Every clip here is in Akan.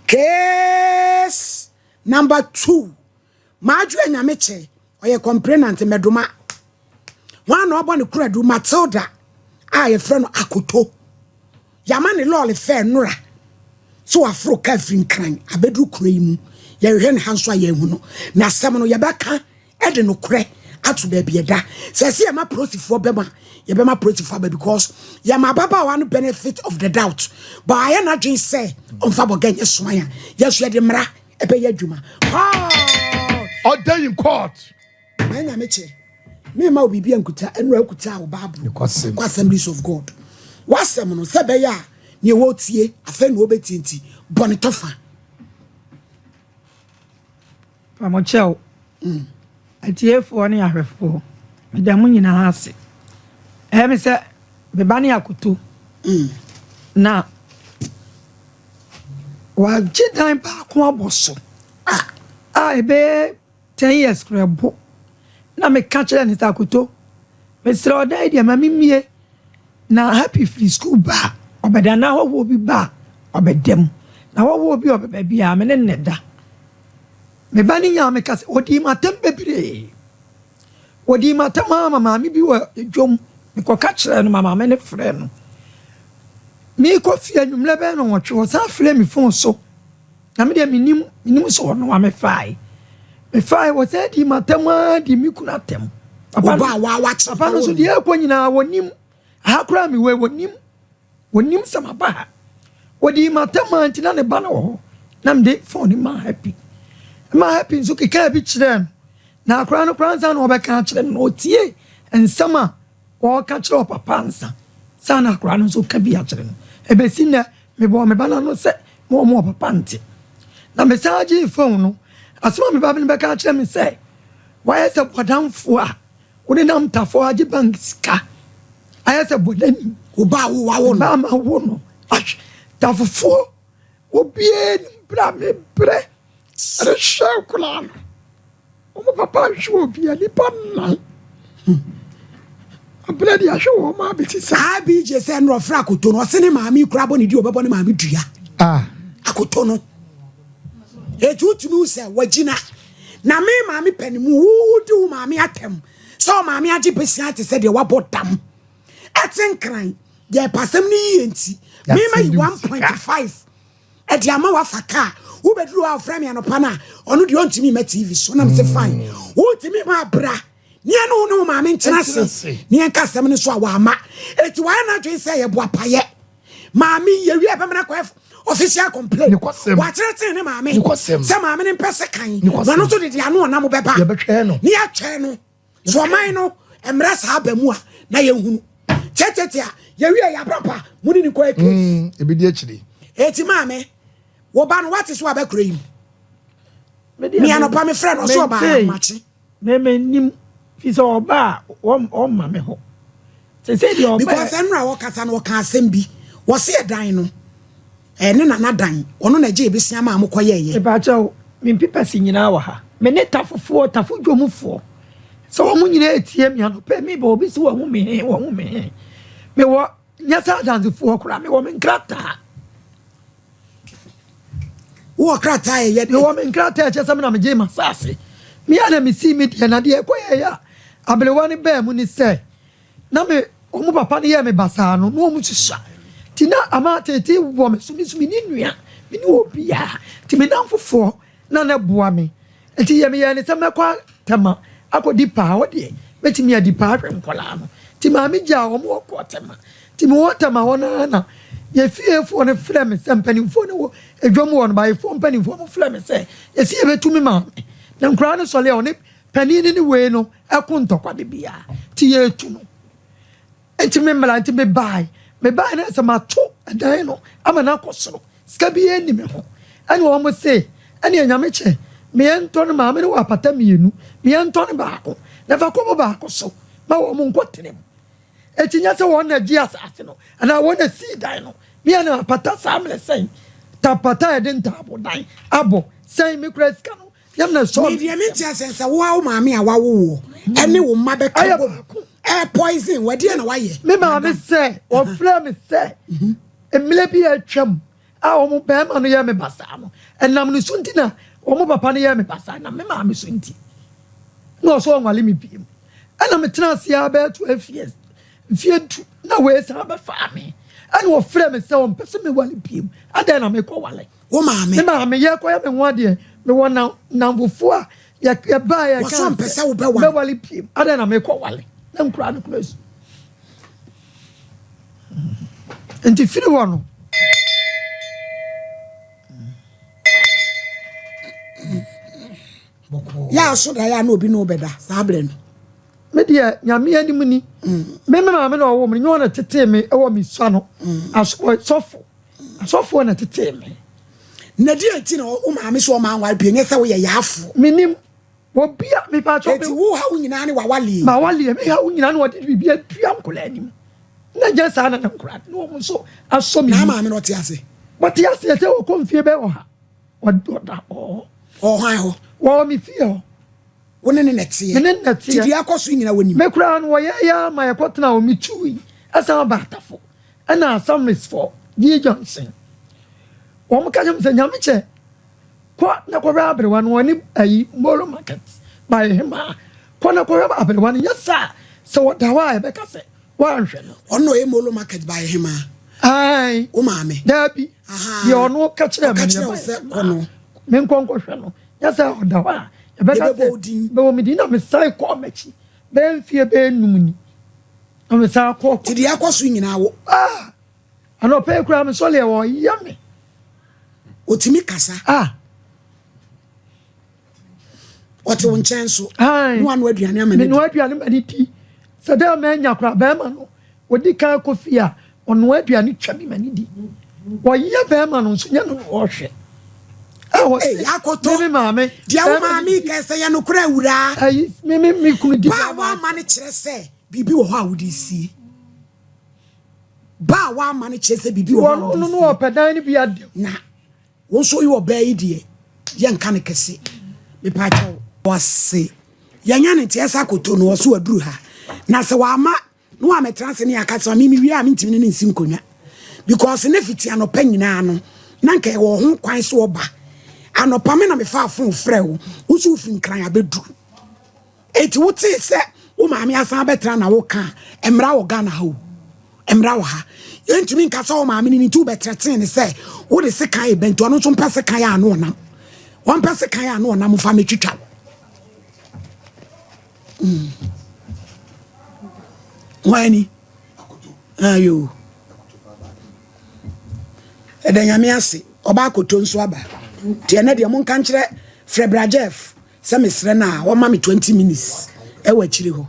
Case number 2, Maadwoa Nyamekyɛ, ɔyɛ complainant Mmɛdoma. Hwan na ɔbɔ ne koradu? Matilda a yɛfrɛ no Akoto. Yɛama ne lɔɔre fɛɛ nnora sɛ waforo kaa firi Nkran abɛduru kuro yi mu. Yɛhwehwɛ ne ha nso a yɛnhu no. Na asɛm no yɛbɛka de nokorɛ ato baabi ɛda. Sɛ ɛsɛ yɛma polisifoɔ bɛma yɛbɛma polisifoɔ aba because yɛma ababaawa no benefit of the doubt. But ayɛ n'adwene sɛ ɔmfa bɔga nyɛ soman a yɛso yɛde mmara ɛbɛyɛ adwuma. Order in court. Na Nyame kyɛ mema wo biribi ankuta ɛnura akuta wo Bible kɔ Assemblies of God. W'asɛm no sɛ bɛyɛ a nea wɔtie afei na wɔbɛtie nti bɔ ne tɔfa. Pamokyɛw, atiefoɔ ne ahwɛfoɔ, meda mo nyinaa ase. Ɛyɛ me sɛ me ba ne akoto na wagye dan baako abɔ so a ɛbɛyɛ 10 years koraa ɛbo. Na meka kyerɛ ne sɛ, "Akoto, mesrɛ wo, dan yi deɛ ma memmie na Happy firi school ba a ɔbɛda na ahɔhoɔ bi ba a ɔbɛda mu na ahɔhoɔ bi a ɔbɛba biara me ne no da." Me ba no nyaa me ka sɛ ɔdii m'atɛm bebree. Ɔdii m'atɛm ara ma maame bi wɔ dwam. Mekɔka kyerɛɛ no ma maame no frɛɛ no. Merekɔ fie anwummerɛ bɛyɛ nnɔnwɔtwe, ɔsan frɛɛ me fon so. Na me deɛ mennim, mennim sɛ ɔno a mefae. Mefae, ɔsan dii m'atɛm ara dii me kunu atɛm. Papa no, papa no nso deɛ ɛrekɔ nyinaa wɔnim. Aha koraa mewɔ yi wɔnim. Wɔnim sɛ maba ha. Wɔdii m'atɛm ara nti na ne ba no wɔ hɔ. Na mede fon no maa Happy. Ɛmaa Happy nso kekaa bi kyerɛɛ no. Na akwadaa no koraa ansa na ɔbɛka akyerɛ no no, ɔtiee nsɛm a wɔreka kyerɛ ɔpapa ansa. Saa na akwadaa no nso ka bi akyerɛ no. Ɛbɛsi nnɛ, mebɔɔ me ba no ano sɛ ma wɔn ɔpapa nte. Na mesan gyee fon no. Asɛm a me ba no bɛka akyerɛ me sɛ, Woayɛ sɛ bɔdamfoɔ a wonenam Tafo agye bank sika. Ayɛ sɛ bɔdani. Wo ba a woawo no. Me ba a mawo no. Ahwɛ, Tafofoɔ, obiara nim berɛ a mebrɛ rehwɛ akwadaa no. Wɔn papa nhwɛ obiara, nnipa nnan. Abrɛ de ahwɛ wɔn abɛsi saa. ABJ sɛ ɛnna ɔfrɛ akoto no, ɔse ne maame kura bɔ ne di ɔbɛbɔ ne maame dua. Ah. Akoto no. Eti wotumi hu sɛ wagyina. Na me maame pɛ ne mu, wodi wo maame atɛm sɛ ɔmaame agye besia te sɛ deɛ wabɔ dam. Ɛte nkran deɛ ɛpasɛm no yie nti, mema yi 1.5 ɛde ama wafa kaa. Wobɛduru hɔ a ɔfrɛ me anɔpa no a, ɔno deɛ ɔntumi mma TV so. Na mese fine, wontumi ma abra ne ɛne wo ne wo maame ntena ase ne yɛnka asɛm no so a wama. Eti wayɛ n'adwene sɛ yɛ boapayɛ. Maame yi yɛwie ɛbɛma no akɔyɛ official complaint. Wakyerɛkyerɛ ne maame sɛ maame no mpɛ sekan na ɔno nso de deɛ ano ɔnam bɛba ne yɛatwɛn no. So ɔman no mmerɛ saa ba mu a na yɛnhunu kyɛkyɛkyɛ a yɛwie yɛ abrampa mu ne ne kɔɛ case. Ebi di akyiri. Eti maame, wo ba no wate so abɛkora yi mu. Me anɔpa me frɛ no ɔso ɔbaa ahomakye. Me me nim fi sɛ ɔba a ɔmma me hɔ. Sese deɛ ɔba. Because ɛnura ɔkasa no ɔka asɛm bi. Wɔsi ɛdan no. Ne nana dan. Ɔno na ɛgye ebesia maa mo kɔ yɛɛyɛ. Mepakyɛw, me mpipɛse nyinaa wɔ ha. Me ne Tafofoɔ, Tafo dwomfoɔ, sɛ wɔn nyinaa retie me anɔpa yi, meba obi sɛ wahu me he, wahu me he. Mewɔ, nyɛ sɛ adansefoɔ koraa, mewɔ me nkrataa. Wowɔ krataa a ɛyɛ dɛ? Mewɔ me nkrataa a ɛkyerɛ sɛ me na megyee m'asase. Me ara na mesii me deɛ, na deɛ ɛkɔyɛeɛ a aberewa no baa mu ne sɛ, Na me wɔn papa no yɛɛ me basaa no, na wɔn susua. Nti na ama ateetee wɔ me so. Me nso menni nua, menni obiara. Nti me nnamfofoɔ na na ɛboa me. Nti yɛ meyɛɛ no sɛ mɛkɔ Tema akɔdi paa. Hɔ deɛ, mɛtumi adi paa ahwɛ nkwadaa no. Nti maame gyaa wɔn wɔkɔɔ Tema. Nti mewɔ Tema hɔ no ara na yɛn fiefoɔ no frɛɛ me sɛ, mpanimfoɔ no wɔ dwam hɔ no, baefoɔ mpanimfoɔ no frɛɛ me sɛ yɛsi yɛbɛtu me maame. Na nkwadaa no sɔre a, ɔne Panin no ne wei no ko ntɔkwa da biara nti yɛretu no. Nti me mmra nti mebae. Mebae no sɛ mato ɛdan no ama no akɔ soro. Sika biara nni me ho. Ɛna wɔn se ɛneɛ Nyame kyɛ me yɛntɔ no maame no wɔ apata mmienu me yɛntɔ no baako na fa kɔbɔ baako so ma wɔn nkɔ tena mu. Enti nyɛ sɛ wɔn na gyee asase no anaa wɔn na sii dan no. Me a na apata saa mmerɛ sɛn ta pata a yɛde ntaabo dan abɔ sɛn me kura sika no. Me deɛ mente aseɛ sɛ wo a wo maame a wawo woɔ ɛne wo mma bɛka bom ɛɛ poison wo ɛdeɛ na wayɛ. Me maame sɛ ɔfrɛ me sɛ mmerɛ bi a atwam. a wɔn barima no yɛɛ me basaa no, ɛnam ne so nti na wɔn papa no yɛɛ me basaa, ɛnam me maame so nti na ɔsɛ ɔnwale me biem. Ɛna metena ase ara bɛyɛ 12 years, mfeɛ du, na wei san bɛfaa me. Ɛna ɔfrɛ me sɛ ɔmpɛ sɛ mewale biem. Adɛn na mekɔwale? Wo maame? Me maame, yɛkɔyɛ me ho adeɛ. Mewɔ na nnamfofoɔ a yɛ yɛbaa yɛkaa Wɔsɛ ɔmpɛ sɛ wobɛwale. mɛwale biem. Adɛn na mekɔwale? Na nkuraa no kura su. Nti firi hɔ no. Yɛ aso da yɛ a na obi ne wo bɛda saa berɛ no. Me deɛ nyame anim ni. Me me maame na ɔwɔ me nyɛ ɔna tetee me ɛwɔ me sua no. Asɔfo asɔfoɔ na tetee me. Na deɛ nti na wo maame so ɔma anware pii nyɛ sɛ woyɛ yaafoɔ. Menim obi a mepatwɔ. Eti wo haw nyinaa ne wawaleɛ. Mawaleɛ me haw nyinaa na ɔde biribi atua nkwadaa anim. Na nyɛ saa na na nkwadaa ne wɔn nso asɔ me mu. Na maame no ɔte ase. Ɔte ase sɛ ɔkɔ mfie bɛyɛ ɔha. Ɔda hɔ. Ɔwɔ hwan hɔ? Wɔwɔ me fie hɔ. Wo ne ne na ɛteɛ. Me ne no na ɛteɛ. Ti deɛ ɛkɔ so nyinaa wɔnim. Me koraa no wɔyɛɛ yɛ ara ma yɛkɔtenaa hɔ. Metui san baa Atafo ɛna Assembliesfoɔ, G. Johnson. Wɔn ka kyerɛ me sɛ Nyamekyɛ kɔ na kɔhwɛ aberewa no ɔne ayi Molo Market by Hemaa. Kɔ na kɔhwɛ aberewa no nyɛ saa sɛ ɔda hɔ a yɛbɛka sɛ woanhwɛ no. Ɔno na ɔyɛ Molo Market by Hemaa. Ae. Wo maame. Daabi. Deɛ ɔno ka kyerɛɛ me Ɔka no kyerɛɛ wo yɛbaeɛ sɛ kɔ no. Menkɔ nkɔhwɛ no. Nyɛ sɛ ɔda hɔ a, yɛbɛka sɛ Yɛbɛbɔ wo din. bɛwɔ me din na mesan kɔɔ m'akyi bɛyɛ mfeɛ bɛyɛ num ni na mesan kɔɔ Nti deɛ ɛkɔ so nyinaa wo. Ah! Anɔpa yi koraa mesɔre a ɔyɛ me. Ɔtumi kasa. Ah! Ɔte wo nkyɛn nso. Ae. Na wanoa aduane ama no adi. Menoa aduane ma no di. Sɛ dɛ manya koraa bɛrima no Ɔdi kan kɔ fie a, ɔnoa aduane twa bi ma no di. Ɔyɛ bɛrima no nso, nyɛ no na ɔhwɛ. A ɔse, Ei, akoto. Me me maame. Deɛ wo bɛrima no maame di. ka sɛ yɛ nokorɛ awuraa. Ayi, me me me kunu di Ba a bɛrima woamma akyɛ. no kyerɛ sɛ biribi wɔ hɔ a wode resie. Ba a woamma no kyerɛ sɛ biribi Nti wɔ hɔ a ɔno wode no resie. ɔpɛ dan no bi ada mu. Na wo nso woyɛ ɔbaa yi deɛ, yɛnka no kɛse. Mepaakyɛw. Ɔse yɛnyɛ no nti ɛsɛ akoto no ɔse waduru ha. Na sɛ wamma na wammɛtena ase ne yɛaka sɛ me mewie a mentumi ne no nsi nkonnwa because ne fiti anɔpa nyinaa no na nka ɛwɔ ho kwan so ɔba anɔpa me na mefaa fon frɛ wo wo so wofiri nkran abɛdu eti wotee sɛ wo maame asan abɛtena na woka a mmara wɔ Ghana ha o mmara wɔ ha yɛntumi nka sɛ wo maame no nti wobɛtrɛtee ne sɛ wode sekan ɛbɛ nti ɔno nso mpɛ sekan a ano ɔnam wɔmpɛ sekan a ano ɔnam fa metwitwa wo Mm. Why ni? Ayo. Ɛda nyame ase. Ɔba akoto nso aba. Nti ɛnɛ deɛ monka nkyerɛ frɛ bra Jeff sɛ mesrɛ no a ɔma me 20 minutes ɛwɔ akyire hɔ.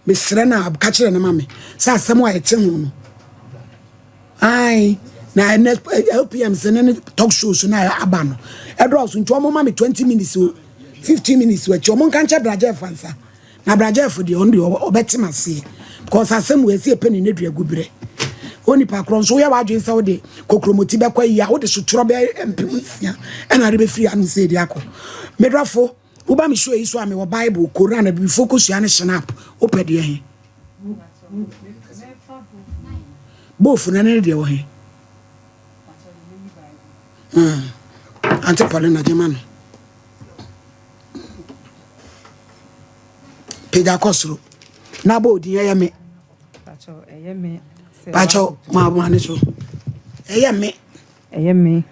Mesrɛ no a ka kyerɛ no ma me sɛ asɛm a ɛte ho no. Ae na ɛnɛ LPMs ne ne talk shows na aba no ɛdɔɔso nti wɔn ma me 20 minutes o 15 minutes wɔ akyi wɔn nka nkyɛ Brajɛfo ansa na Brajɛfo deɛ ɔno deɛ ɔbɛte ma seɛ because asɛm wɔ ɛsi ɛpɛ ne ne dua gu berɛ onipa korɔ nso woyɛ w'adwene sɛ wode kokromoti bɛkɔ yi a wode sotorɔ bɛyɛ 6000 ɛna ade bɛfiri ano sɛ ɛdi akɔ medɔfo woba me show yi so a mewɔ Bible Koran abibifoɔ kɔsua ne shinap wopɛ deɛ he Bofu no ne deɛ wɔ he? Hmm. Ante Paulina gyema no. Pagya kɔ soro. Na bɔ odin ɛyɛ me. Pakyɛw ma ma ne so. Ɛyɛ me. Ɛyɛ me.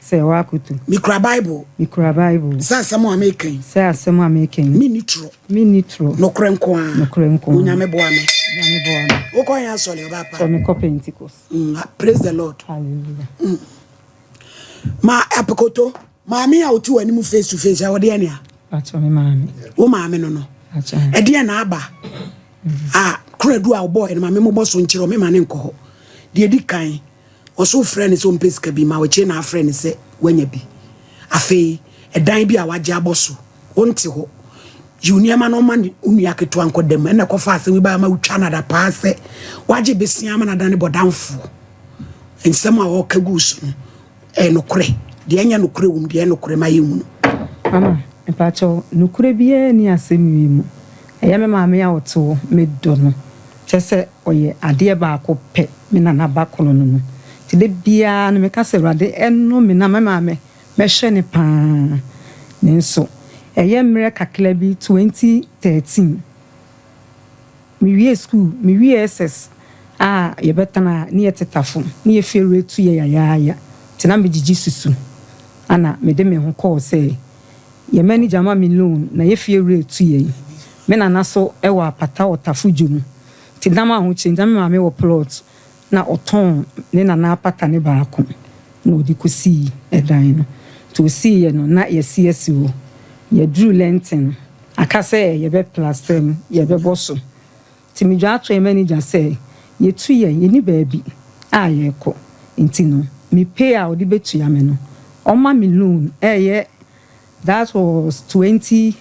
Sɛ woakoto. Mikura Bible. Mikura Bible. Sɛ asɛm a meka yi. Sɛ asɛm a meka yi. Menni torɔ. Menni torɔ. Nokorɛ nko ara. Nokorɛ nko ara. Onyame boa me. Onyame boa me. Wokɔ he asɔre ɔbaa pa? Sɛ mekɔ Pentecost. Mm, praise the Lord. Hallelujah. Mm. Ma apekoto, maame a wote w'anim face to face, ɛwɔ deɛ nea? Pakyɛ me maame. Wo maame no no. Pakyɛ. Ɛdeɛ na aba. Mm. A koradu a wobɔɔ ɛno maame mobɔ so nkyerɛ me ma ne nkɔ hɔ. Deɛ di kan. Ɔso frɛ no sɛ ɔmpɛ sika bi ma wo, akyire na afrɛ no sɛ wanya bi. Afei, ɛdan bi a wagye abɔ so, wonte hɔ. Yiw nneɛma no ma wo nua ketewa nkɔda mu. Ɛnna ɛkɔfa asɛm yi bae ma wotwa no adapaa sɛ wagye bosea ama no adane bɔdamfoɔ. Nsɛm a ɔreka gu wo so no, ɛyɛ nokorɛ? Deɛ ɛnyɛ nokorɛ wom, deɛ ɛyɛ nokorɛ ma yɛnhunu. Mama, mpakyɛw, nokorɛ biara nni asɛm wei mu. Ɛyɛ me maame a ɔte hɔ, medɔ no. Kyerɛ sɛ ɔyɛ adeɛ baako pɛ, me nana ba korɔ no no. Nti da biara no meka sɛ Awurade ɛno me na me maame mɛhwɛ no paa. Nanso ɛyɛ mmerɛ kakra bi 2013 mewiee sukuu, mewiee SS a yɛbɛtena a ne yɛ tetafo ne yɛ fie retu yɛ yayaaya nti na megyegye susu ana mede me ho kɔɔ sɛ yɛ manager ma me loan na yɛ fie retu yɛn. Me nana so wɔ apata wɔ Tafo dwom nti nam ahokyere nti na me maame wɔ plot na ɔtɔn ne nana apata no baako na ɔde kɔsii ɛdan no. Nti ɔsiiɛ no na yɛasi asi hɔ. Yɛduruu Lɛnten, aka sɛ yɛbɛ plaster mu, yɛbɛbɔ so. Nti medwaa toɔ manager sɛ yɛtu yɛn, yɛnni baabi a yɛrekɔ. Nti no me pay a ɔde bɛtua me no, ɔma me loan ɛyɛ That was 20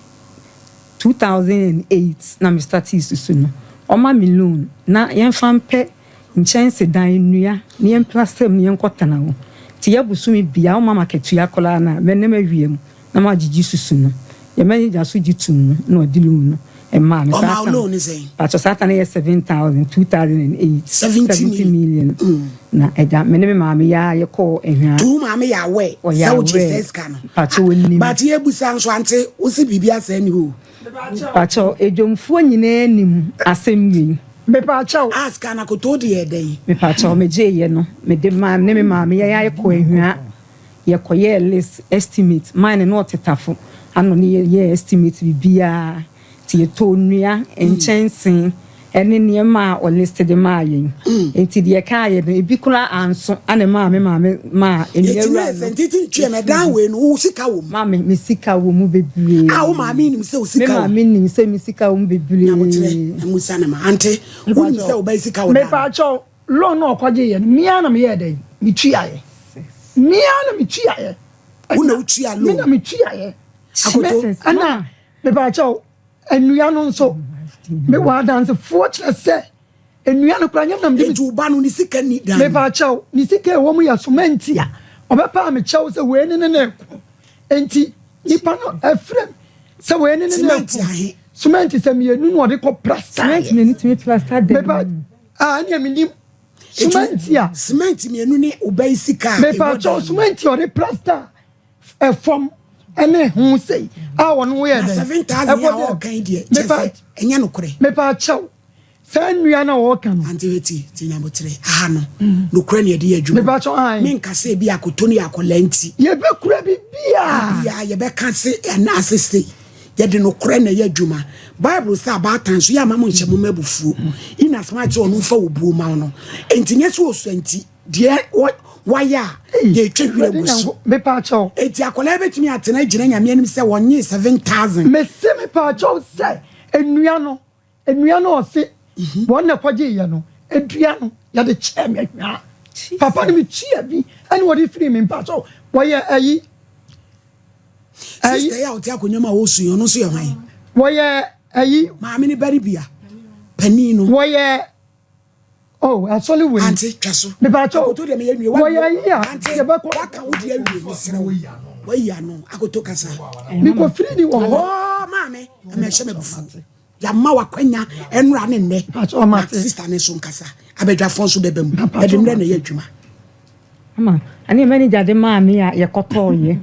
2008 na me startee susu no. Ɔma me loan na yɛmfa mpɛ nkyɛnsedan, nnua na yɛn plaster mu na yɛnkɔ tena hɔ. Nti yɛ bosome biara ɔma me akatua koraa na mɛnam awia mu na magyegye susu no. Yɛ manager nso gye too mu na ɔde loan no maa me. Ɔmaa Saa wo tam loan no sɛn? Pakyɛ saa ta no yɛ 7000 2008 70 70 million. million na agya me ne me maame yɛ a yɛkɔɔ Ahwea. To wo maame yɛ aware Ɔyɛ sɛ wogye aware. saa sika no? Pakyɛ ɔnim. But yɛbusa nso ante wo se biribi asɛe ni hɔ o. Pakyɛ edwomfoɔ nyinaa nim asɛm wei. Mepaakyɛw. Ah sika no akoto wode yɛɛ dɛn? Mepaakyɛw megye yɛ no mede maa me ne me maame yɛn ayɛ kɔɔ Ahwea yɛkɔyɛɛ list estimate mine no ɔtetafo ano ne yɛyɛɛ estimate biribiara. Nti yɛtɔɔ nnua, nkyɛnsee, ne nneɛma a ɔliste de maa yɛn. Nti deɛ ɛkaeɛ no, ebi koraa anso, ɛna ɛmaa me maame maa nnua Enti wura na ɛsɛ no. nti ti ntweɛ no, ɛdan wei no, wo sika wɔ mu? Maame, me sika wɔ mu bebree. A wo maame nim sɛ wo Me sika wɔ mu? maame nim sɛ me sika wɔ mu bebree. Nyaboterɛ, mmusa no ma. Ante, wonim sɛ wo ba yi sika wɔ dan mu? Mepaakyɛw, loan no a ɔkɔgyeeɛ no, me ara na meyɛɛ dɛn? Metuaeɛ. Me ara na metuaeɛ. Wo na wotua Me na loan? metuaeɛ. Akoto. Me, ɛna Mepaakyɛw, nnua no nso, mewɔ adansefoɔ kyerɛ sɛ nnua no koraa nyɛ me na mede me. Enti wo ba no ne sika nni dan mu? Mepaakyɛw, ne sika a ɛwɔ mu yɛ soma nti a ɔbɛpaa me kyɛw sɛ wei ne ne na ɛko. Enti nipa no afrɛ me sɛ wei ne ne na Cement ɛko. ahe? Cement sɛ mmienu na ɔde kɔ Cement plastaeɛ. mmienu tumi plasta dan Mepa, mu. ah, ɛnneɛ mennim. Enti Cement a. cement mmienu ne wo ba yi sika a ɛwɔ Mepaakyɛw, dan mu? cement a ɔde plasta ɛfam ɛne ho sei a wɔn ho yɛ Na dɛn 7000 ɛkɔ a dɛ ɔreka yi deɛ kyerɛ mepa sɛ ɛnyɛ nokorɛ. mepa kyɛw saa nnua no a wɔreka no. Ante wati ti nyabotere aha no nokorɛ na yɛde yɛ adwuma. Mepa kyɛw ae. Menka sɛ ebi akoto ne akɔla nti. Yɛbɛkura biribiara. Biribiara yɛbɛka se anaase sei. Yɛde nokorɛ na ɛyɛ adwuma. Bible sɛ abaatan nso yɛ ama mo nhyɛ mo mma abufuo. In as much sɛ ɔno mfa obuo ma wo no. Enti nyɛ sɛ ɔsua nti. Deɛ wayɛ a yɛtwa hwira gu so. Mepaakyɛw. Eti akwadaa yi bɛtumi atena agyina Nyame anim sɛ ɔnyee 7000. Mese mepaakyɛw sɛ nnua no, nnua no ɔse wɔn na ɛkɔgye yɛ no, dua no yɛde kyɛɛ me ahwaa. Papa no metua bi ɛna wɔde firi me mpaakyɛw wɔyɛ ayi. Sister yi a ɔte akonnwa mu a ɔresu yi ɔno nso yɛ hwan? Wɔyɛ ayi. Maame ne ba no bia panin no. Wɔyɛ. Oh, asɔre wei. Ante, twa so. Mepatwa. Akoto deɛ meyɛ nwie. Wɔyɛ ayi a. Ante, yɛbɛkɔ. Waka wo deɛ awie, mesrɛ wo. Wayi ano. Akoto kasa. Mekɔ firi ni wɔ hɔ. Oh, maame, ɛmɛ hyɛ m'abufuo. Yɛama wakwanya ɛnora ne nnɛ. Na sista ne nso nkasa. Abadwafoɔ nso bɛba mu. Yɛde mmerɛ na ɛyɛ adwuma. Ama ɛne manager de maa me a yɛkɔtɔeɛ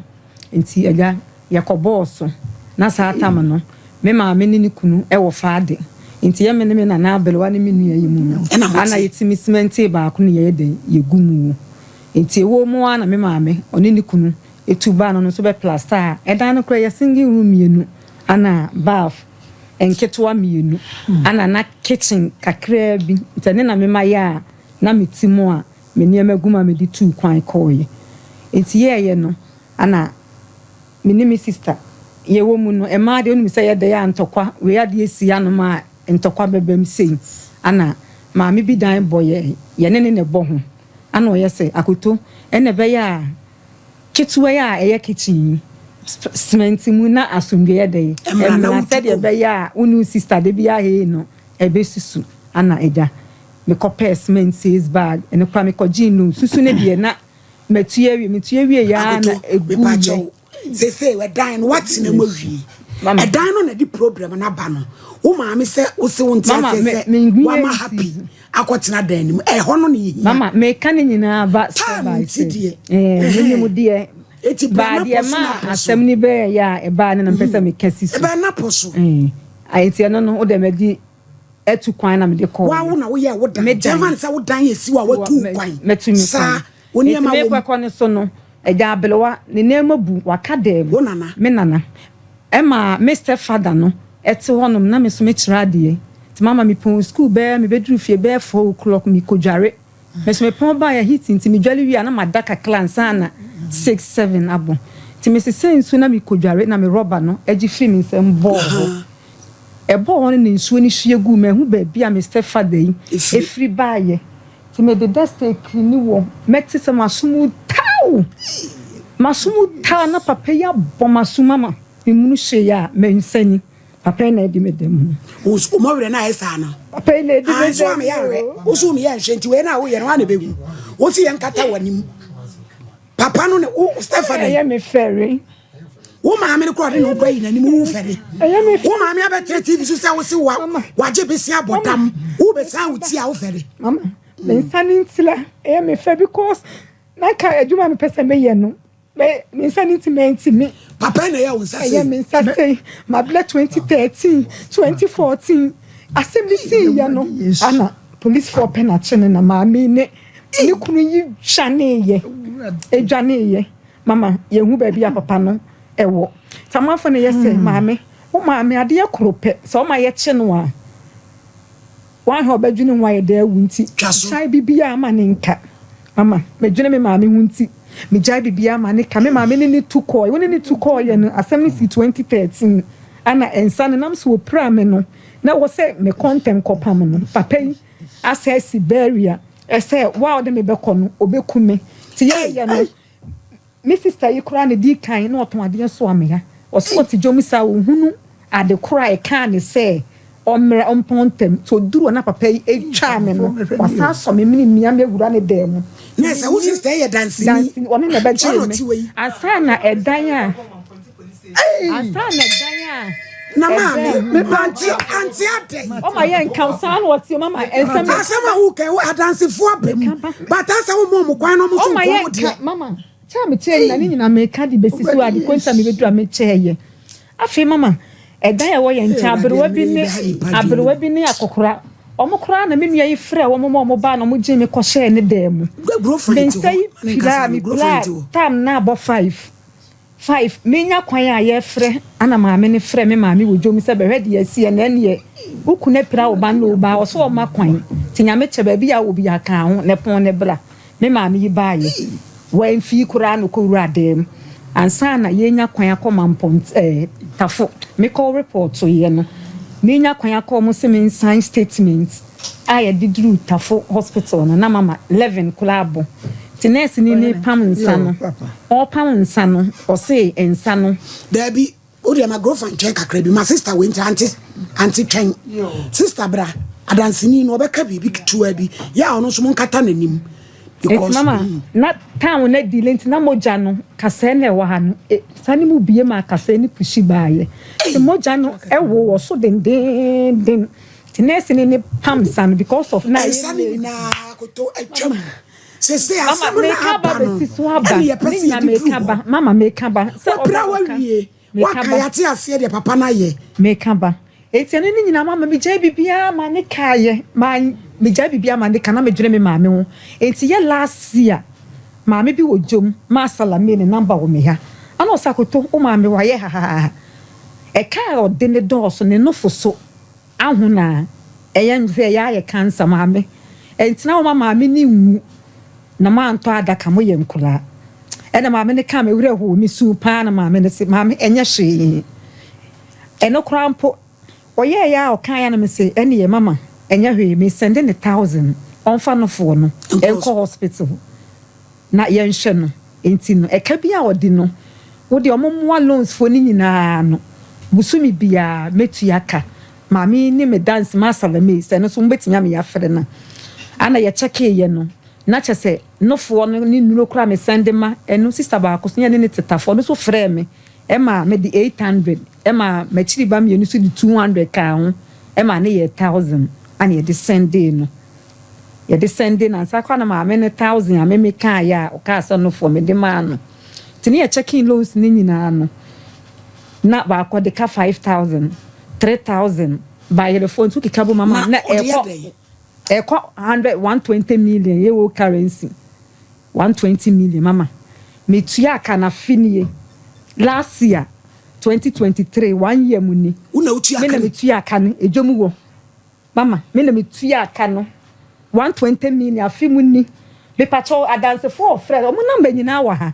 nti agya yɛkɔbɔɔ so na saa tam no me maame ne ne kunu wɔ faade nti yɛ me ne me nana aberewa ne me nua yi mu no ana yɛtumi simentee baako ne yɛyɛ dɛn yɛgu mu nti ɛwɔ mu ara na me maame ɔne ne kunu ɛtu baa no no nso bɛ plaster a ɛdan no koraa yɛ single room mmienu ana bath nketewa mmienu ana na kitchen kakraa bi nti ɛne na mema yɛ a na mete mu a me nneɛma gu mu a mede tuu kwan kɔeɛ. Enti yɛɛyɛ no, ana me ne me sista yɛwɔ mu no, mmaa deɛ wonim sɛ yɛ dɛ a ntɔkwa, wei adeɛ si anom a ntɔkwa bɛba mu sei, ana maame bi dan bɔ yɛn, yɛne no na ɛbɔ ho, ana ɔyɛ sɛ, Akoto, ɛna ɛbɛyɛ a ketewa yi a ɛyɛ kitchen yi, cement mu na asomdwoeɛ yɛ dɛ, Mmra mmra sɛdeɛ ɛbɛyɛ a wo ne wo sista da biara hei no ɛbɛsusu, ana agya. Mekɔpɛɛ cement sales bag, ɛno koraa mekɔgyee loan. Susu no deɛ na matua awie, metua wieeɛ ara na Akoto, ɛguiɛ. mepaakyɛw, seesei ɛdan no woatena mu awie. Mama. Ɛdan no na ɛde problem no aba no. Wo maame sɛ wo se wo nte Mama, aseɛ me sɛ menwie wama nti. happy. akɔtena dan no mu. Ɛhɔ no na yɛhia. Mama, meka ne nyinaa ba step Time by nti step. deɛ. Eh, menim deɛ. Eti bra Baa na deɛ pɔ so ma na pɔ so. asɛm no bɛyɛ a ɛbaa no na mepɛ sɛ meka si so. Ɛbɛn na pɔ so. Eh, nti ɛno no, wode madi atu kwan na mede kɔɔ. Wa wo na woyɛ wo dan. Me dan. Gyɛnfa ne sɛ wo dan yɛ si wa watu kwan. Mɛtu me Saa kwan. wo nneɛma Nti wɔ mu. mekɔkɔ no so no, agya abelewa ne nneɛma bu waka dɛm. Wo nana. Me nana. Ɛma me step father no ɛte hɔnom na me so mekyerɛ adeɛ. Nti mama mepɔn school bɛɛ mebɛduru fie bɛɛ 4 o'clock mekɔdware. Me so mepɔn baeɛ heat nti medware wie a na mada kakra ansa na 6, 7 abɔ. Nti mesesɛ nsuo na mekɔdware na me rɔba no agye firi me nsam bɔɔ hɔ. Ɛbɔɔ hɔ no na nsuo no hwie gu mahu baabi a me step father yi Efiri. efiri baayɛ. Nti mede duster clean wɔ mɛte sɛ masom taw. Masom taw na papa yi abɔ masom ama memunu hwee a mansani. Papa yi na ɛdi me dɛm no. Wo mɔwerɛ no ayɛ saa no. Papa yi na ɛdi me Ah, nso dɛm ama yɛ ahwɛ. no. Wo so meyɛ nhwɛ nti wei na woyɛ no wa na bɛhu. Wo si yɛ nkata w'anim. Papa no ne wo step father yi. Ɛyɛ me fɛre. Wo maame no kora ɔde ne ho kɔ ayi n'anim wo fɛre. Ɛyɛ me Wo maame abɛtena TV so sɛ wo se wa Mama. wagye besi abɔ dam. Wo bɛsan wo ti a wo fɛre. Mama, me nsa ne ntila ɛyɛ me fɛ because na nka adwuma a mepɛ sɛ meyɛ no me me nsa ne nti mantimi. Papa yi na ɛyɛ wo nsa Ɛyɛ sei. me nsa sei. Mabrɛ 2013, 2014 asɛm bi sii yɛ no ana policefoɔ pɛ n'akye no na maame ne ne kunu yi dwaneeɛ edwaneeɛ. Mama, yɛhu baabi a papa no ɛwɔ. Tamanfo no yɛ sɛ maame, wo maame adeɛ koro pɛ sɛ ɔma yɛkye no a wahwɛ ɔbɛdwene ho ayɛ dɛ awu nti Twa so. gyae biribiara ama ne nka. Mama, medwene me maame ho nti megyae biribiara ama ne ka. Me maame ne ne tu kɔɔ, wo ne ne tu kɔɔyɛ no asɛm no si 2013 ana nsa no nam so wɔpira me no na wɔ sɛ mekɔ ntɛm kɔpam no. Papa yi asɛ asi barrier ɛsɛ wa a ɔde me bɛkɔ no ɔbɛku me. Nti yɛyɛ no me sister yi koraa na di kan na ɔtɔn adeɛ so amea. Ɔsɛ ɔte dwom saa ohunu ade koro a ɛkaa ne sɛ ɔmmerɛ ɔmpɔn ntɛm. Nti oduru hɔ na papa yi etwaa me no wasan asɔ me mene mia me awura ne dan mu. Na sɛ wo sister yɛ danseni. Danseni ɔne na ɛbɛgye Ɔna me. ɔte wɔ yi. Ansa na ɛdan a Na maame, ante ante adɛn. Ɔma yɛ nka saa na ɔte mama ɛnsɛm. Asɛm a woka wo adansefoɔ aba mu. But asɛ wo mɔ mo kwan na ɔmo so Ɔma nkɔ yɛ mo nka deɛ. mama kyɛ a mekyɛɛ nyina ne nyinaa meka de bɛsi so ade kɔnti a mebɛduru a mekyɛɛ yɛ. Afei mama, ɛdan a ɛwɔ yɛn nkyɛn aberewa bi ne akɔkora ɔmo koraa na me nua yi frɛ wɔn ma ɔmo baa na ɔmo gye me kɔhyɛɛ ne dan mu. Me nsa yi pira me pira tam na abɔ 5, 5 menya kwan a yɛfrɛ ana maame ne frɛ me maame wɔ dwom sɛ bɛhwɛ deɛ asi ɛna ɛneɛ wo kunu apira wo ba no ba ɔso ɔma kwan nti Nyame kyɛ baabi a wɔ bi aka ho ne pɔn ne bra. Me maame yi baayɛ wɔamfii koraa no kɔwura dan mu ansa na yɛnya kwan akɔ Mampɔn Tafo mekɔ report yɛ no menya kwan akɔ ɔmo sɛ me sign statement a yɛde duru Tafo hospital no na mama 11 koraa abɔ nti nurse ni ne pam nsa no ɔpam nsa no ɔse nsa no. Daabi, o deɛ ma grofa nkyɛn kakra bi ma sister wei nti ante twɛn sister bra adanseni no ɔbɛka biribi ketewa bi yɛ a ɔno nso mo nkata n'anim. Nti mama na town na di nti na mogya no kasɛɛ na ɛwɔ ha no sani mu bie ma kasɛɛ ne pushi baayɛ nti mogya no ɛwɔ wɔ so dendenden nti nurse ni ne pam nsa no because of na Nsa no nyinaa koto atwam sese Mama asɛm no meka ba aba no bɛsi so aba ɛne yɛpɛ ne sɛ nya yɛde duru meka ba hɔ. Mama meka ba sɛ Wapira ɔbɛka wawie meka waka ba yɛate aseɛ deɛ papa no ayɛ. Meka ba eti ɛno ne nyinaa mama megyae biribiara ma ne kaayɛ ma megyae biribiara ma ne ka na medwene me maame ho. Eti yɛ last year maame bi wɔ dwom maa Salame ne number wɔ me ha ana ɔsɛ akoto wo maame wayɛ hahaha ɛka a ɔde ne dɔɔso ne nofo so ahona ɛyɛ sɛ ɛyɛ ayɛ cancer. Maame ɛntina wɔn maame ne nwu na mo antɔ adaka mo yɛ nkoraa ɛna maame ne ka me werɛ hoo me suu paa na maame ne se maame ɛnyɛ hwee. Ɛno koraa mpo ɔyɛɛ yɛ a ɔka yɛ no me se ɛne yɛ mama ɛnyɛ hwee me send ne 1,000 ɔmfa nofoɔ no ɛnkɔ hospital na yɛnhwɛ no. Nti no ɛka bi a ɔde no wode ɔmo mmoa loans foɔ no nyinaa no busumi biara mɛtua ka. Maame ne me dance ma asalame sɛ ɛno nso mobɛtumi ama yɛafrɛ no ana yɛkyɛkeeɛ no na kyɛ sɛ nofoɔ no ne nnuro koraa me send ma ɛno. Sister baako so yɛne ne tetafoɔ no so frɛɛ me ɛma mede 800 ɛma m'akyiri ba mmienu so de 200 kaa ho ɛma ne yɛ 1,000 ana yɛde send no. Yɛde sɛnde na nsa koraa na maame no thousand a me mekaeɛ a ɔkaa sɛ no foɔ mede maa no. Nti ne yɛ checking loans no nyinaa no na baako de ka 5000, 3000 bayerefoɔ nti wokeka bom ama Na na ɔde yɛ ɛkɔ dɛn? ɛkɔ 100 120 million yɛwɔ currency 120 million mama metua ka na afe nie last year 2023 one year mu ni. Wo na wotua Me ka na no? metua ka no edwom wɔ mama me na metua ka no 120 million afe mu ni. Mepakyɛw adansefo ɔfrɛ ɔmo namba nyinaa wɔ ha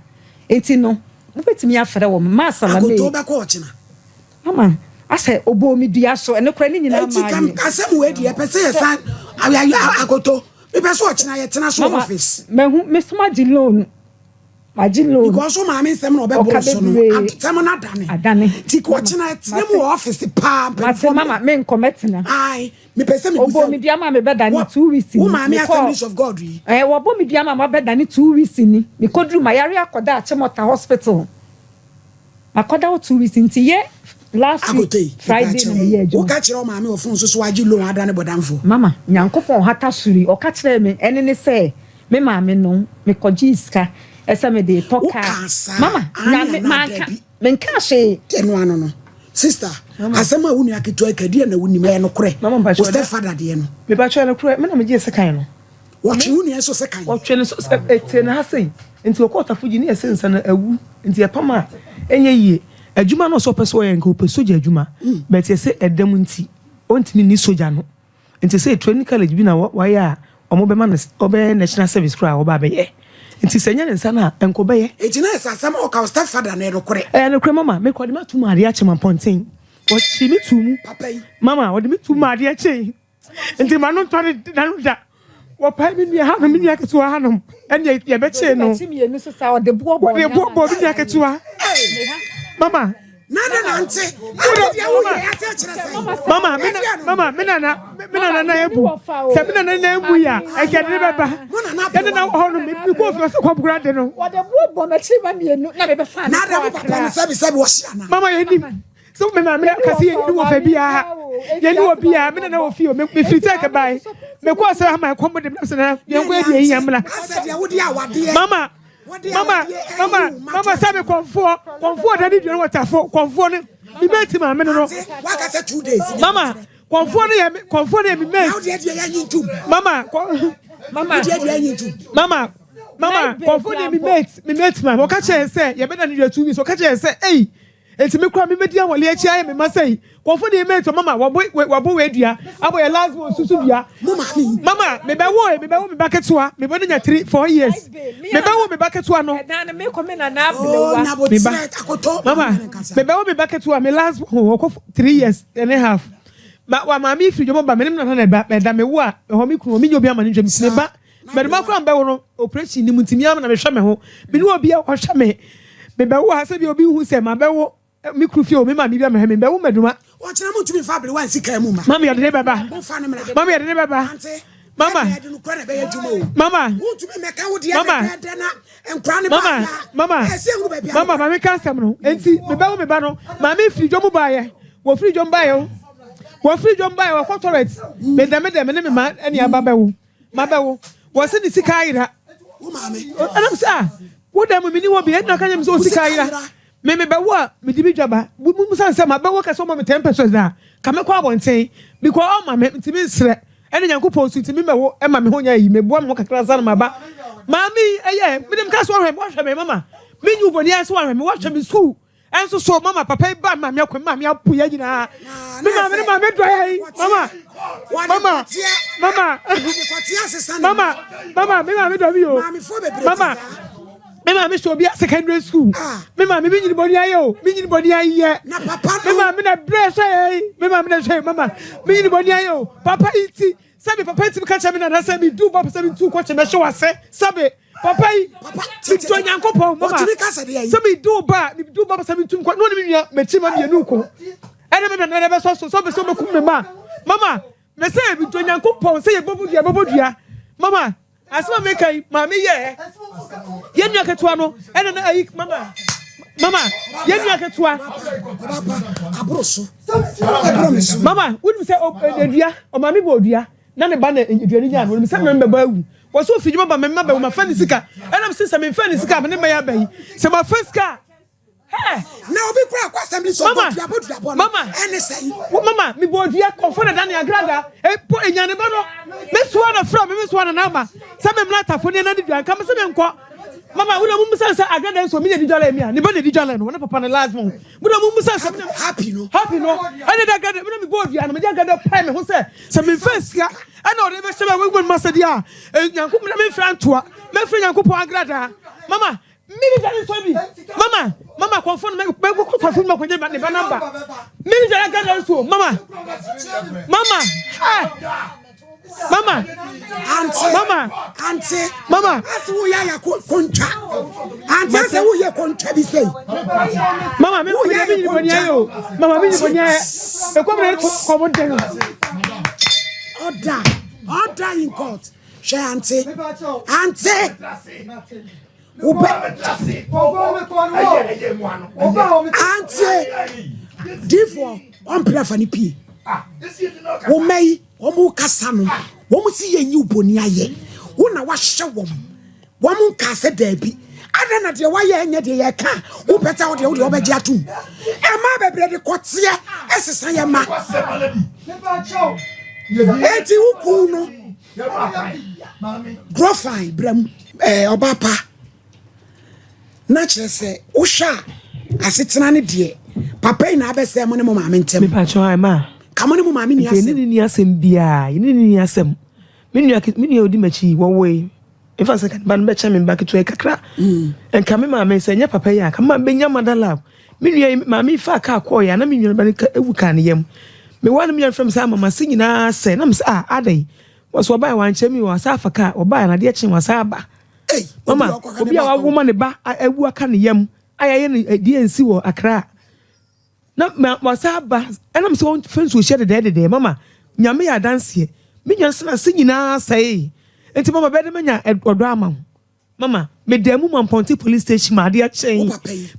eti no mobɛtumi afrɛ wɔn maa salame. Akoto bɛkɔ ɔkyena. Mama asɛ ɔbɔ mi dua so ɛno kora ne nyinaa Eti maa kam yɛ. asɛm wei deɛ pɛ sɛ yɛsan akoto mepɛ sɛ ɔkyena yɛtena so wɔ Mama office. mahu meso magye loan magye loan. Because wo maame nsɛm na ɔbɛbɔ Ɔka so no bebree. asɛm no adane. Adane. Nti ka ɔkyena yɛtena mu wɔ office paa Mate mpanyinfoɔ mama menkɔ mɛtena. Ae mepɛ sɛ mebu Ɔbɔ mi sɛ dua ma mebɛdane 2 weeks ni. wo maame Mekɔɔ- Assemblies of God yi. Ɛɛ wɔbɔ mi dua ma mabɛdane 2 weeks ni. Mekɔduru ma yare akɔda Achimota Hospital. Makɔda hɔ 2 weeks nti yɛ last week Akoto yi Friday na meyɛ adwuma. woka kyerɛ wo maame wɔ phone so so wagye loan adane bɔdamfo. Mama Nyankopɔn hata sori ɔka kyerɛ me ɛne ne sɛ me maame no mekɔgye sika ɛsɛ mede tɔ kaa. Wokaa saa, Mama aane na me anaa manka dabi? menka hwee. Ɛno ano no sister asɛm a wo nua ketewa yi ka deɛ na wonim ɛyɛ nokorɛ? Mama mpakyɛ Wo step father deɛ no. Mepakyɛ nokorɛ me na megyee sekan no. Wɔtwe wo nua nso sekan. Wɔtwe no so ɛte ne ha sei nti wɔkɔɔ Tafogyi ne yɛse nsa no awu nti ɛpam a ɛnyɛ yie. Adwuma no ɔsɛ ɔpɛ sɛ ɔyɛ nka ɔpɛ sogya adwuma but yɛse ɛdɛm nti ɔntumi nni sogya no nti sɛ training college bi na wayɛ a ɔmo bɛma no ɔbɛyɛ national service koraa a ɔba abɛyɛ nti sɛ ɛnyɛ ne nsa no a nka ɔbɛyɛ. Enti na ɛsɛ asɛm a ɔka wo step father no yɛ nokorɛ. Ɛyɛ nokorɛ mama mekɔ ɔde me ato mu adeɛ akye ma mpɔnten wɔkye me too mu. Papa yi. Mama ɔde me too mu adeɛ kyee nti ma no ntɔ ne n'ano da wɔpae me nua hanom me nua ketewa hanom ɛne yɛbɛkyee no Ɔde boɔ bɔ me nua ketewa mama. Na de nante ade deɛ woyɛ ase kyerɛ sɛ. Mama me na mama me nana me nana na ebu sɛ me nana na ebu ya ɛkɛ de ne bɛba yɛde na wɔ hɔ no me kɔ ofie ɔsɛ kɔm kura de no. Wɔde boɔ bɔ m'akyiri ma mmienu na mebɛfa ne Na de kɔ mo papa no akra. sɛbi sɛbi wɔhye ana. Mama yɛ nim sɛ me maame na kasi yɛ ni wɔ fɛ biara yɛ ni wɔ biara me nana wɔ fie o me firi tɛ kɛ bae me kɔ ɔsɛ ama ɛkɔm de me sɛ na yɛn kɔ yɛ deɛ yi yɛn mla. Asɛ deɛ wode awadeɛ. Mama Mama, mama, mama, sɛ me kɔnfoɔ, kɔnfoɔ da ne dua no wɔ tafo, kɔnfoɔ no, me mate maame no no. Mama, kɔnfoɔ no yɛ me, kɔnfoɔ no yɛ me mate. Mama, kɔ, mama, mama, mama, kɔnfoɔ no yɛ me mate, me mate maame. Ɔka kyerɛ yɛn sɛ yɛbɛda ne dua 2 weeks. Ɔka kyerɛ yɛn sɛ, ei, Enti me koraa me bɛdi awale akyi ayɛ me ma sɛi Kɔmfo deɛ mate mama wabɔ wabɔ wei dua abɔ yɛ last born susu dua Mama me bɛ wo me bɛ wo me ba ketewa me bɛ no nya 3 4 years me bɛ wo me ba ketewa no Me ba mama me bɛ wo me ba ketewa me last born ɔkɔ 3 years and a half ma wa maame firi dwom ba me ne me nana na ɛba ɛda me wo a ɛhɔ me kunu me nyɛ obi ama ne ntwam me ba Mmarima koraa mbɛwo no operation nim nti me ara na mehwɛ me ho. Me ne obi a ɔhwɛ me. Mebɛwo ha sɛbi obi nhu sɛ mabɛwo me kuru fie o me maame bi amɛhwɛ me mbɛwo mmaduma. Ɔkyena montumi mfa aberewa nsi kaa mu mma. Mama yɛde ne bɛba. Momfa no mmra. Mama yɛde ne bɛba. Ante. Mama. Ɛdeɛ yɛde nokorɛ na ɛbɛyɛ adwuma o. Mama. Wontumi mmɛka wo deɛ Mama. dɛdɛɛdɛ na nkora ne ba Mama. ya. Mama. Ɛsɛ ehunu baabi a. Mama maame ka asɛm no. Enti mebɛwo me ba no. Maame firi dwom baayɛ. Wɔfiri dwom baayɛ o. Wɔfiri dwom baayɛ wɔkɔ toilet. Meda me dɛ me ne me ma ɛne aba bɛwo. Mabɛwo. Wɔse ne sika ayera. Ɛna me sɛ ah, wo dan mu menni hɔ bi. Ɛna ɔka kyerɛ me sɛ wo sika ayera. Me mebɛwo a mede bi dwa ba. Musa sɛ mabɛwo kɛ sɛ ɔma me 10 pesewas a, ka mɛkɔ abɔnten. Because ɔma me nti mensrɛ. Ɛne Nyankopɔn so nti memmɛwo ɛma me ho nyɛ ayi. Meboa me ho kakra ansa na maba. Maame yi ɛyɛ mede meka sɛ ɔhwɛ me, wahwɛ me mama. Menyi wo bɔne ayɛ sɛ wahwɛ me, wahwɛ me sukuu. Ɛnso so mama papa yi ba maame akɔ maame apo yɛ nyinaa me maame ne maame dɔ yɛ yi mama mama mama mama mama me maame dɔ mi o mama me maame sɛ obi a secondary school me maame mi nyini bɔni ayɛ o mi nyini bɔni ayɛ me maame na brɛ sɛ yɛ yi me maame na sɛ mama mi nyini bɔni ayɛ o papa yi ti sɛbi papa yi ti mi ka kyerɛ mi nana sɛ mi du ba sɛ mi tu kɔ kyɛ mɛ hyɛ wase sɛbi. Papa yi, medɔ Nyankopɔn, mama, sɛ mede wo ba a, mede wo ba sɛ mentum kɔ, na ɔne me nua m'akyi ma mmienu ko. Ɛne me nana bɛsɔ so, sɛ ɔbɛsɛ ɔbɛkum me ma. Mama, me sɛ medɔ Nyankopɔn, sɛ yɛbɔbɔ dua, yɛbɔbɔ dua. Mama, asɛm a meka yi, maame yɛɛ. Yɛn nua ketewa no, ɛna na ayi, mama, mama, yɛn nua ketewa. Mama, wonim sɛ odua, ɔmaame bɔ odua. Na ne ba na aduane nyaa no, onim sɛ me mɛbɔ awu. Wɔ sɛ ofi dwuma ba me mma bɛwu, mafa ne sika. Ɛna mese sɛ memfa ne sika a, me ne mɛyɛ aba yi. Sɛ mafa sika a, hɛ! Na obi koraa kɔ assembly sɛ ɔbɔ dua bɔ dua bɔ no, ɛne sɛn? Mama, mebɔ dua kɔmfo na dane agradaa. Mpo enya ne ba no, me soa na frɛ me, me soa na na ama sɛ me mmra tafo ne ɛna ne dua nka me sɛ menkɔ. Mama, wo na mo musa sɛ agradaa nso me na di dwalɛ mi a, ne ba na di dwalɛ no, ne papa ne last born. Mo na mo musa sɛ me na Happy no. Happy no. Ɛna da agradaa, me na mebɔ dua no, mede agradaa pae me ho sɛ sɛ memfa sika ɛna ɔde bɛhyɛ me a wɔagu me masɛdeɛ a, Nyankopɔn na memfrɛ antoa, mɛfrɛ Nyankopɔn agradaa. Mama, Me mi dware nsɔ bi. Mama, mama kɔnfɔ no mɛ kɔ kɔfo no kɔgye ne ba namba. Me mi dware agada nsuo. Mama, mama, eh, mama, Ante, mama, ante, mama. Ase wo ya ya kontwa. Ante ase wo ye kontwa bi sei. Mama, me mi mi ni boni ayo. Mama mi ni boni ayo. Ekɔ mi na kɔ mo den. Order, order in court. Hwɛ ante, ante. Wobɛ ante difoɔ ɔmpere afa ne pie. Wo mma yi wɔn kasa no wɔn si yɛ nyi boni ayɛ. Wo na wahyɛ wɔn. Wɔn nkaa sɛ daabi. Adɛn na deɛ wayɛ ɛnyɛ deɛ yɛka a wopɛ sɛ wodeɛ wodeɛ wobɛgye atom. Ɛma bebree de kɔteɛ ɛsesa yɛ ma. Eti wo kun no Grofine bra mu ɛɛ ɔbaa pa na kyerɛ sɛ wohwɛ a asetena ne deɛ papa yi na abɛsɛe mo ne mo maame ntɛm. Mepakyɛw ae ma. Ka mo ne mo maame ni asɛm. Nti yɛne ne ni asɛm biara yɛne ne ni asɛm. Me nua me nua odi m'akyi yi wɔwoe mfa sɛ ba no bɛkyɛ me ba ketewa yi kakra. Mm. Nka me maame sɛ nyɛ papa yi a ka me maame bɛnya mother love. Me nua yi maame yi faa kaa kɔɔ yɛ a na me nua ba no ewu kaa ne yam. Me wa no me nua frɛ me sɛ ama mase nyinaa sɛ na me sɛ ah adɛn. Wɔsɛ ɔbaa wankyerɛ mi wasa afa kaa ɔbaa na adeɛ kye wasa aba. Mama obi a wawo ma ne ba awu aka ne yam a yɛayɛ no DNC wɔ Accra. Na ma wasa aba ɛnam sɛ wɔmfa nsuo hyɛ dedɛɛdedɛɛ mama Nyame yɛ adanseɛ me nua no ase nyinaa sɛee nti mama bɛde manya ɔdɔ ama wo mama meda mu ma mpɔnte police station ma adeɛ kyɛn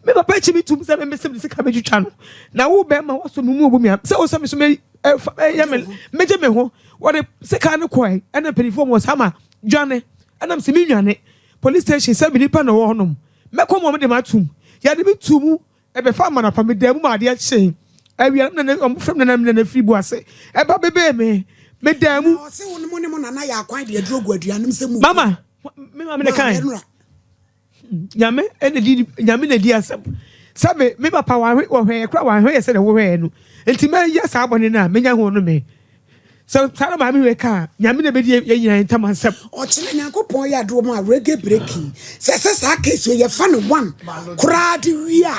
me papa akyi me tum sɛ me mesɛ me sika bɛtwitwa no na wo bɛrima wasɔ me mu obu me sɛ wo sɛ me so me ɛyɛ me megye me ho wɔde sika no kɔɛ ɛna mpanimfoɔ mu wɔ saa ma dwane ɛnam sɛ me nwane police station sɛ me nipa na wɔ hɔnom mɛkɔ mu ɔmo de ma tum yɛde me tu mu Ɛbɛfa amanapa, medaa mu ma adeɛ kyee. Awia no, na wɔfrɛ me nana, me nana firi Boase. Ɛba bɛbɛɛ me, medaa mu. Na ɔse wo ne mo ne mo nana yɛ akwan de aduro gu aduane mu sɛ mu. Mama, me maame na kan. Nyame na di Nyame na di asɛm. Sɛbe me papa wahwe wɔhwɛ yɛ kora wahwɛ yɛ sɛdeɛ wohwɛ yɛ no. Nti mɛyɛ saa bɔne no a menya ho no me. Sɛ saa na maame wei ka a, Nyame na ɛbɛdi yɛn nyinaa ntam asɛm. Ɔkyena Nyankopɔn yɛ adom a reggae breaking sɛ sɛ saa case wei yɛfa no one koraa de wie a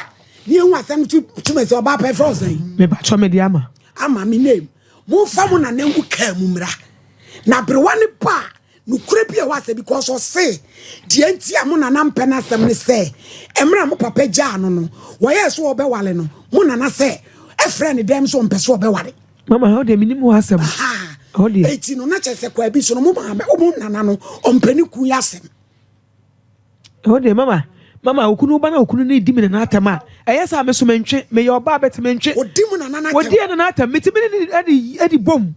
ne yɛhu asɛm no tumi sɛ ɔbaa pɛ frɛ wo sɛn? Mepakyɛ mede ama. Ama me name. Momfa mo nana ngu kaa mu mmra na berewa no ba a Nokorɛ bi a ɛwɔ asɛm because ɔse deɛ nti a mo nana mpɛ n'asɛm ne sɛ mmerɛ a mo papa gyaa no no wɔyɛɛ sɛ ɔbɛwale no mo nana sɛ ɛfrɛ ne dɛm sɛ ɔmpɛ sɛ ɔbɛware. Mama ɛhɔ deɛ menim ho asɛm. Ɛhɔ deɛ. Eti no na kyerɛ sɛ kwaa bi so no mo maame mo nana no ɔmpɛ ne kun yɛ asɛm. Ɛhɔ deɛ mama mama okunu ba na okunu ne di me nana atɛm a ɛyɛ sɛ me so mentwe meyɛ ɔbaa bɛte mentwe. Odi mo nana n'atɛm. Odi yɛ nana atɛm metumi ne ne ɛdi bom.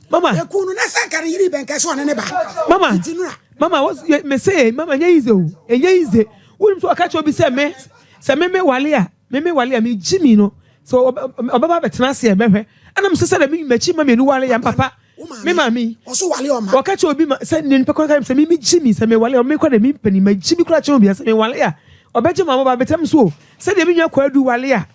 Mama. Ekun no na sɛ nka ne yere bɛn kɛ sɛ ɔne ne ba. Mama. Titi nura. Mama wɔ me se mama nyɛ yize o ɛnyɛ yize wonim sɛ ɔka kyerɛ obi sɛ me sɛ me me wale a me me wale a me gyi mi no sɛ ɔbɛba abɛtena ase ɛbɛhwɛ ɛna me sɛ sɛ me m'akyi ma mmienu wale ya papa me maame ɔso wale ɔma ɔka kyerɛ obi ma sɛ ne nipa kora sɛ me me gyi mi sɛ me wale a me kora de me mpanin ma gyi mi kora kyerɛ obi sɛ me wale a ɔbɛgye ma mo ba abɛtena me so o sɛdeɛ me nua kɔ adu wale a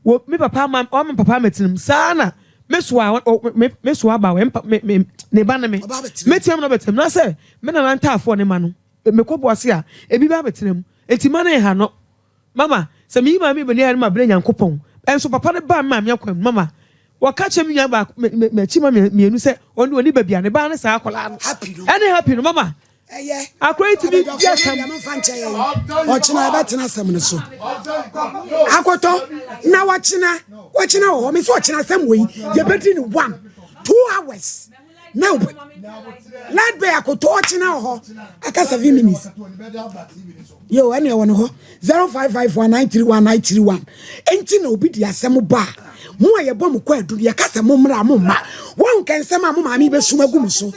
wɔ me papa ama ɔma papa amɛtena mu saa na Me soa ɔ me me soa ba wɛ me me ne ba ne me. Mɛtia mu na ɔbɛtena mu na sɛ me nana ntaafoɔ ne ma no mekɔ boase a ebi ba abɛtena mu enti ma ne nha no mama sɛ meyi maame bɛni ayɛ no ma brɛ Nyankopɔn ɛnso papa no ba me maame akwan mu mama wɔka kyerɛ me nua baako me me m'akyi ma mmienu sɛ ɔne ɔni ba bia ne ba ne saa akwadaa no ɛne happy no mama Ɛyɛ. Akora yi tumi di Abadwafoɔ asɛm. deɛ momfa nkyɛ yɛn. Ɔkyena yɛbɛtena asɛm no so. Akɔtɔ na wɔkyena wɔkyena wɔ hɔ. Me sɛ ɔkyena asɛm wɔ yi yɛbɛdi no 1, 2 hours. Na light bay akɔtɔ ɔkyena wɔ hɔ. Aka 7 minutes. Yo, ɛne ɛwɔ no hɔ 0551931931. Enti na obi di asɛm ba a. Mo a yɛbɔ mo kwaadu no, yɛka sɛ mommra a, momma. Woahu kɛnsɛm a mo maame yi bɛsum agu mo so?